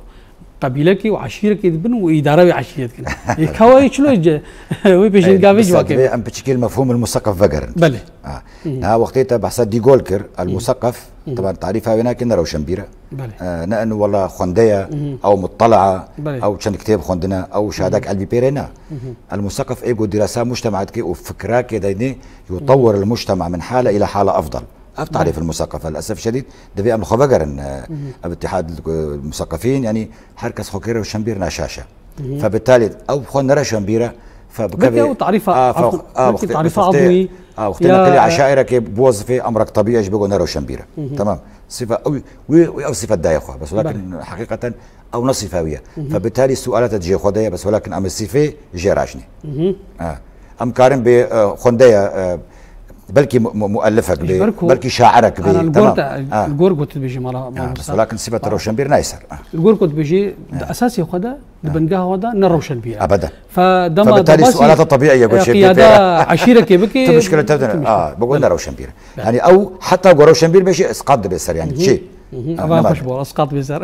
qebîlekê û eşîrekê dibin û îdara wê eşîrê dikin. Ê, ka wayê çilo ce-, wê pêşînga Ey, vê bes civakê divê be. em piçikî li mefhûm el museqef vegerin. Belê. Ha. Hı. Niha wextê te behsa De Gaulle kir, el Hı. museqef, Hı. taban tarîfa wê nake ne rewşenbîr e. Belê. E, ne eno wela xwende ye, Hı hı. ew muttala, Belê. ew çend kitêb xwendine, ew şahadek Hı hı. elbî pêrê ne. Hı hı. El museqef ê ku dirasa mujtema dike û fikra kê de ne, yutewwir el mujtema min hale ila hale afdal. Ev tarîf Belê. el museqef, el esef şedîd, divê em li xwe vegerin, e, Hı hı. ev îtîhad el museqefîn, yanî her kes xwe kê rewşenbîr naşaş e. Hı hı. Febitalî ew xwe ne rewşenbîr e, fe Belkî bikevê, ew tarîfa a, fe, afdal, a, belkî wextê, tarîfa wextê, adwî a, wextê ya neqilê eşaîrekê bi wezifê emrek tebî e ji bo ne rewşenbîr e. Hı hı. Tamam. Sifa ew, wî, wî ew sifet daye xwe. Bes welakin Belê. heqîqeten ew ne sifa wî ye. Hı hı. Febitalî sualata cihê xwe de ye, bes welakin em sifê jê rajnê. Hı hı. Ha. Em karin bê, e, xwendeye, e, belkî mu-, mu-, muellifek Ji bê, ber ku belkî şairek bê. ana li gor Tamam. te, Ha. li gor got dibêjî mala, Ha, mala bes Musa. welakin sifeta Ha. rewşenbîr nayê ser. Ha. Li gor got dibêjî, di Ha. esasê xwe de, di Ha. bingeha xwe de ne rewşenbîr e. Ebeden. Fe dema Febitalî debasî, sualata tebîî ye, e, got şey qiyada pê. eşîrekê bikê, Tu muşkile te tu dene. tişkî. Ha, bego ne rewşenbîr. Belê. Yani ew heta ku rewşenbîr be jî isqat dibe ser yani. Hı hı. Çi? Hı hı. Ha, Ava ne xweş mal? bol, isqat bê ser.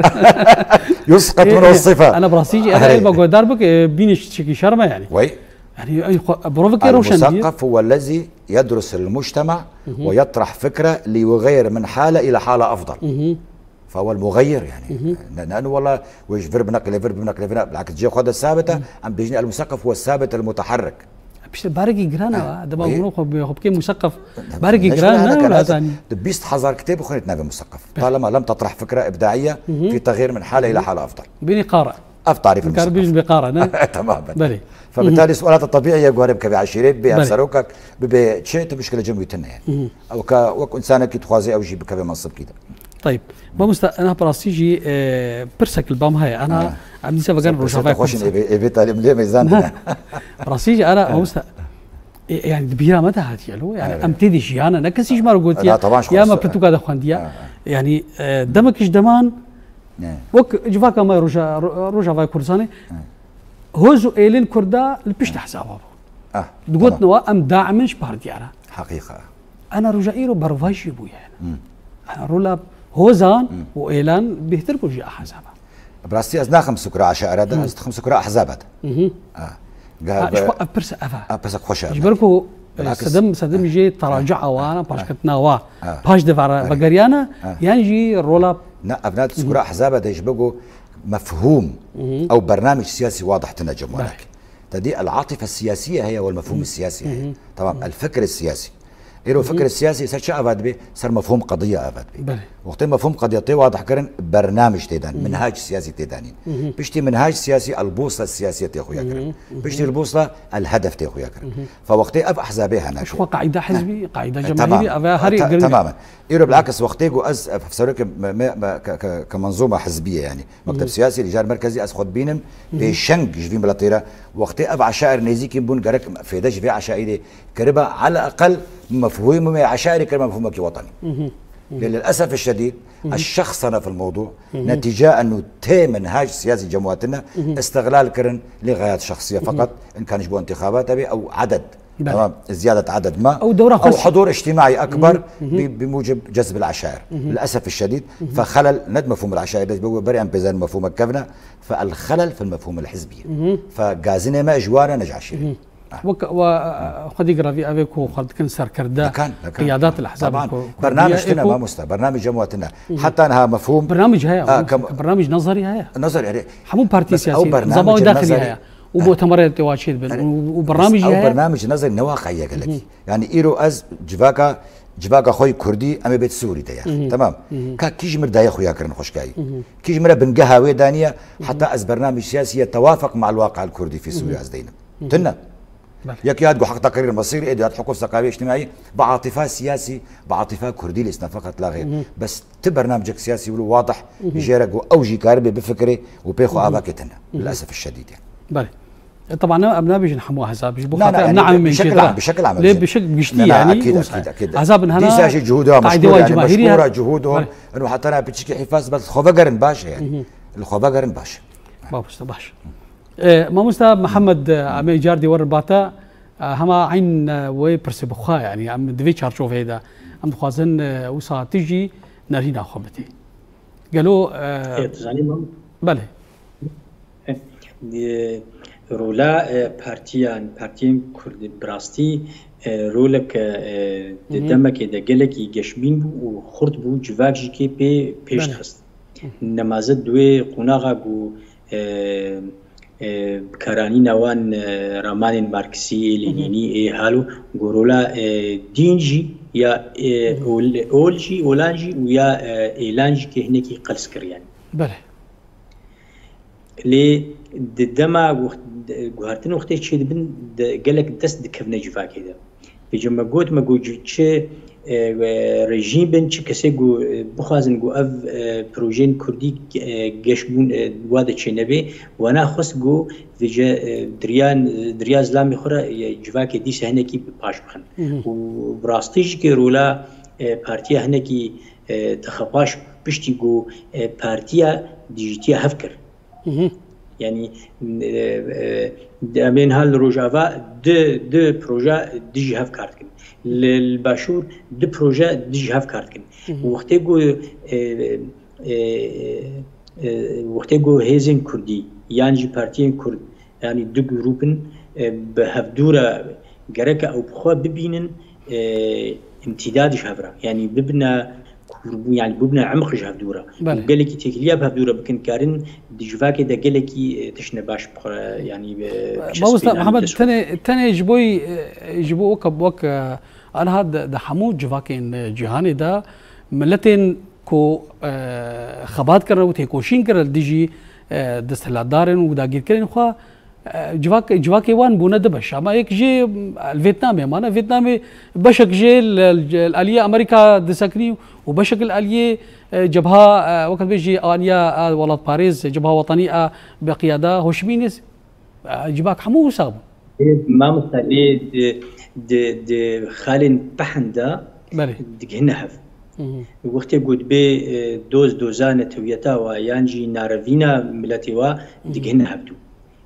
Yusqat Ê, min ê, o sifa. Ana bi rastî jî, ana Hey. elma guhdar bike, e, bînî şikî şerm e yani. Wey. Yani, ey xwe, e, birovekê rewşenbîr. المثقف هو الذي يدرس المجتمع Hı hı. ويطرح فكرة ليغير من حالة إلى حالة أفضل. Hı hı. فهو المغير يعني. Hı hı. Ne, ne, ne, wala, wê ji vir bineqile, vir bineqile, vir, bilakis cihê xwe de sabit e. Hı. Em bêjin المثقف هو الثابت المتحرك. Piştre barekî giran e, Ha, ha, dema wê- hûn xwe bi-, xwe bikê museqef. Ne, Barekî ne giran, şuna ne ne wila kadar zanî. De bîst hezar kitêb xwînit navê museqef. Belê. طالما لم تطرح فكرة إبداعية Hı hı. في تغيير من حالة إلى حالة أفضل. Bînî qara. Ev tarîf Dikar museqef. Bîn bê qara, ne? Tamam. Belê. Febitalî sualata tebîî ye, guhere bikevê eşîrê, bibê Belê. hevserokek, bibê çi, tu muşkile cem wî tune ye. Hı hı. Ew ka wek însanekî dixwaze ew jî bikeve mensibkî de. Tayib. Mamosta, ena bi rastî jî, e, pirsek li ba me heye. Ena Ha. em dîsa vegerin Pirsek Rojavayê xweş in, Kurdistan. Ê bê, ê bê talî milê meyzan dine. Bi rastî jî, ena, Ha. mamosta, e, yani di bîra me de hatiye lo. Yani Evet. em tê de jiyane. Ne kesî ji me re gotiye. Ha, taban, ji Ya me xwe pirtûka de xwendiye. Ha, ha. Yani, e, demek ji deman Ne. wek civaka me roja, ro-, Rojavayê Kurdistanê, Ha. hoz û êlên Kurda li pişt Ha. hesaba bû. Ah, Digotin tamam. wa em daîmin ji par diyar e. Heqîqa. Ana roja îro berovajî bûye. Hmm. Ana rola hozan Hmm. û êlan bêhtir bû ji ahzaba. Bi rastî ez naxim sukra eşaire de, Hmm. ez dixim sukra ehzaba de. Mhm. Ah. Ha, Ga-, ji xwe ev pirs ev e. Ah, pirsek xweş e, Ji ber ku, eh, Bilakis. sedem, sedem Ah. jê teraca Ah. awana, Ah. paşketina wa, Ah. paş de vara Ah. vegeriyana, Ah. yan jî rola Ne, ev ne Mhm. sukra ehzaba de ji ber ku mefhûm Mhm. ew bernamij siyasî wadih tine cem Belê. Te dî el-atife siyasiye heye û el-mefhûm Mhm. siyasî heye. Mhm. Tamam, Mhm. el-fikr siyasî. Îro Mhm. fikr siyasî ser çi ava dibe? Ser mefhûm qediya ava dibe. Belê. Wextê mefhûm qediya tê wadih kirin, bernamij tê dan, Mhm. minhac siyasî tê danîn. Mhm. Piştî minhac siyasî, el-bûsla siyasiye tê xuya kirin. Mhm. Mhm. Piştî el-bûsla, el-hedef tê xuya kirin. Mhm. Fa wextê ev ehzabê hene Ji ku xwe qaîda hizbî, qaîda E, cemaîrî, tamam. eve herî E, ta-, girîng. Tamam. Îro bilakis wextê ku ez, ev, serokê me, me, me, ke, ke, ke menzûma hizbî ye yani. Mekteb Mhm. siyasî, lîjar merkezî ez xwe dibînim, Mhm. pêşeng ji vî miletê re. Wextê ev eşair nêzîkî bûn, gerek fêde ji vê eşairê kiriba, ala eqel mefhûmê eşairê kiriba mefhûmekî wetanî. Mhm. للأسف الشديد، الشخصنة في الموضوع، نتيجة أنه تي منهاج سياسي جماعتنا استغلال كرن لغايات شخصية فقط، إن كان جبوا انتخابات أبي أو عدد. تمام، زيادة عدد ما أو دورة أو خاصة. حضور اجتماعي أكبر ب-، بموجب جذب العشائر. للأسف الشديد، فخلل ند مفهوم العشائر، بس بقول بري أم بيزان مفهوم الكفنة، فالخلل في المفهوم الحزبي. فقازنة ما إجوانا نجعشي. Wek we, e, xwedî giravî ev ê ku xwe dikin serkirde لكان، لكان. قيادات الأحزاب طبعاً. الكو-، برنامج الكردية تنا إيكو. ماموستا، برنامج جمواتنا. حتى أنها مفهوم. برنامج هيا، آه، ممكن. كم- برنامج نظري هيا. نظري، يعني. همو بارتي بس أو سياسي، برنامج نظام داخلي النظري. هيا. ومؤتمرات تواجد بن، يعني. و-، وبرنامج بس أو هيا. برنامج نظري نواقعية قال لك. يعني إيرو أز جواكا، جواكا خوي كردي أما بيت سوري تيار. تمام. كا كيج مر دايا خويا كرن خوشكاي. كيج مرا بنقها وي دانية حتى أز برنامج سياسي يتوافق مع الواقع الكردي في سوريا أز دينم. تنم. بلى. ياك ياد جو حق تقرير مصيري، إيدي ياد حقوق ثقافية اجتماعية، بعاطفة سياسي، بعاطفة كردي لسنا فقط لا غير. بس تبرنامجك سياسي ولو واضح، جيرك وأوجي كاربي بفكري وبيخو آباكي تنا. للأسف الشديد يعني. بلى. طبعاً أنا أبنى بيجن حمو أحزاب، بيجن لا، لا، بخاطر يعني نعم من بشكل جدران. عام، بشكل عام ليه بيجن. بشكل بيشتي لا، لا، يعني أكيد، وس-، أكيد، أكيد. أحزاب إنها دي ساجي جهودهم قاعدة مشكورة، يعني واجب مشكورة جهودهم. بلى. إنه حتى أنا بتشكي حفاظ بس خوفا قرن باش يعني. الخوفا قرن باش. بابا، باش. E, mamosta Mihemed, e, em ê car dî werin bate, e, hema eyn, e, wê pirsê bi xwe, yanî em di vê çarçoveyê de em dixwazin, e, wisa tu jî nerîna xwe bidî. Gelo, e, Ê, tu zanî mam- Belê. E, rola, e, partiyan, partiyên Kurd bi rastî, e, rolek, e, di Hı hı. demekê de gelekî geşbîn bû û xurt bû, civak jî kê pê pêş Belê. dixist. Nemaze di wê qonaxa ku, e, e, bikaranîna wan, e, ramanên Marksî, Lenînî, ê halo ku rola, e, dîn jî ya, e, ol, ol jî, olan jî û ya, e, êlan jî kê hinekî qels kiriyan. Belê. Lê di dema wext-, guhertin wextê çêdibin, de, gelek dest dikevine civakê de. Vêca me got, me got, çi, e, we rejîm bin, çi kesê ku, e, bixwazin ku ev, e, projeyên kurdî, e, geş bûn, e, wa de çênebe, wana xwest ku vêca, e, diriyan, diriya zilamê xwe re, e, civakê dîsa hinekî bi paş bixin. Hı hı. Û bi rastî jî ke rola, e, partiya hinekî, e, dixe paş piştî ku, e, partiya dijîtiya hev kir. Hı hı. Yanî, e, e, em ên ha li Rojava di, di proje dijî hev kar dikin. Li, li Başûr di proje dijî hev kar dikin. Hı hı. Wextê ku, e, e, e, wextê ku hêzên Kurdî yan jî partiyên Kurd, yanî du grûp in, e, bi hevdû re gereke ew bi xwe bibînin, e, îmtîdad ji hev re. Yanî bibine kûrbûn, yanî bibine emq ji hevdû re. Belê. Û gelekî têkiliya bi hevdû re bikin, karin di civakê de gelekî, e, tiştine baş bi xwe re, yanî, e, Mamosta biçespînin, Mihemed, dest xwe tenê, tenê ji bo, e, ji bo wek, wek, e, aniha di, di hemû civakên, e, cîhanê de miletên ku, e, xebat kirin û têkoşîn kirin li dijî, e, desthilatdarên û dagîrkerên xwe, E, civak-, civakê wan bûne du beş. Ama yek jê, e, li Vêtnamê mane. Vêtnamê beşek jê li, li, li aliyê Amerîka disekinî û beşek li aliyê, e, cebha, e, wek dibêjî aniya, e, welatparêz, cebha wetanî, e, bi qiyada Ho Chi Minh, e, civak hemû wisa bû. Ê, mamosta, lê di, di, di xalên pehn de Belê. digihine hev. Hı hı. Wextê ku dibê, e, doz doza netewiyeta wa yan jî narevîna miletê wa Hı hı. digihine hevdû.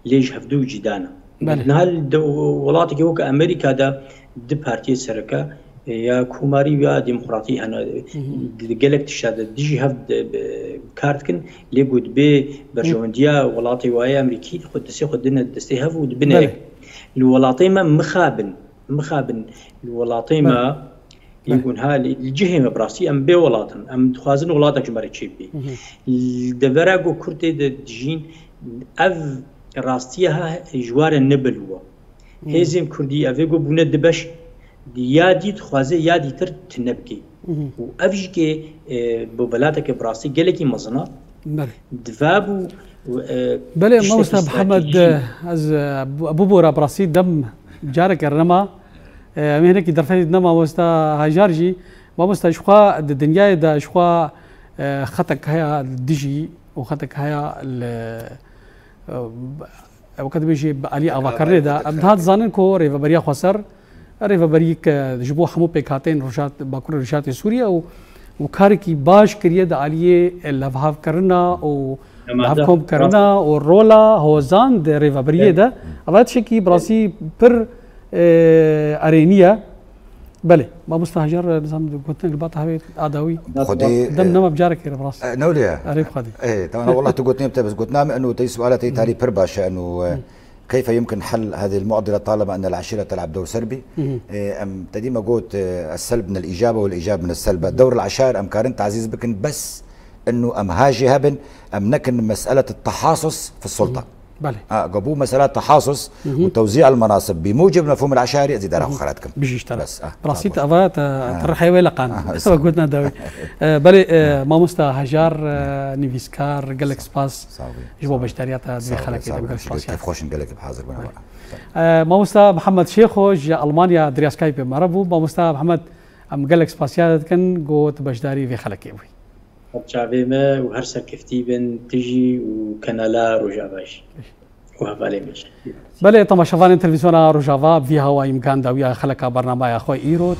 Lê ji hevdû cîda ne. Belê. Niha li de-, welatekî weke Amerîka de du partiyê sereke, e, ya komarî û ya demokratî hene. Hı hı. Di gelek tişta de dijî hev de, e, kar dikin. Lê ku dibê Hı. berjewendiya welatê wa yê Amerîkî xwe destê xwe dine destê hev û dibine Belê. yek. Li welatê me mixabin, mixabin li welatê Belê. me Belê. Yê ku niha li, li cihê me bi rastî em bê welat in. Em dixwazin welatek ji me re çêbibê. Hı hı. Li devera ku Kurd tê de dijîn, ev rastiya ha ji wa re ne belû e. Hı. Hêzên Kurdî ev ê ku bûne du beş, ya dî dixwaze ya dîtir tune bike. Hı hı. Û ev jî ke, e, bi welateke bi rastî gelekî mezin e. Belê. Divabû, e, Belê, tiştekî mamosta Mihemed, stratejî. ez, e, bu, bu bora bi rastî dem careke nema. E, em ê hinekî derfetê dine mamosta Hajar jî. Mamosta, ji xwe di dinyayê de ji xwe, e, xetek heye li dijî û xetek heye li, e, weke dibêjî bi alî avakirinê de. Em niha dizanin ku rêveberiya xweser, rêveberiyek ji bo hemû pêkhateyên Rojhat-, Bakur û Rojhilatê Sûriye û û karekî baş kiriye di aliyê levhavkirina û levkomkirina û rola hozan di rêveberiyê de. Eva tiştekî bi rastî pir, e, erênî ye. Belê, mamosta Hajar, nizam gotin li ba tahvê adawî. Xwedê, dem e, nema bi carekê re bi rastî. E, ne wile ye? Erê bi Xwedê. E, tamam, wallah tu gotinê bi te, bes gotina min û te suala te tarî pir baş e, û, e, كيف يمكن حل هذه المعضلة طالما أن العشيرة تلعب دور سلبي؟ إيه، أم تديما قوت، آه، السلب من الإجابة والإيجاب من السلب. دور العشائر أم كارن تعزيز بكن بس إنه أم هاجي هبن أم نكن مسألة التحاصص في السلطة. بلى. آه، قبو مسألة تحاصص وتوزيع المناصب بموجب المفهوم العشائري أزيد أراخو خلاتكم. بجيش ترى. بس، آه، براسيت أفا ترحي ولا قان. آه، سوا قلتنا داوي. آه، بلى، آه، ماموستا هجار، آه، نيفيسكار، قالك سباس. Sağ ol. Ji bo beşdariyata di vê xelekê de gelek spasiya. Kêfxweş in gelek bi hazir bûna. Mamosta Mihemed Şêxo ji Almanya di riya Skype me re bû. Mamosta Mihemed, em gelek spasiya dikin ku tu beşdarî vê xelekê bûyî. Her çavê me û her serkeftî bin tu jî û kanala Rojava jî. Û hevalê me jî. Belê, temaşevanên televîzyona Rojava, bi vî hawayî em gan dawiya xeleka bernamaya xwe îro.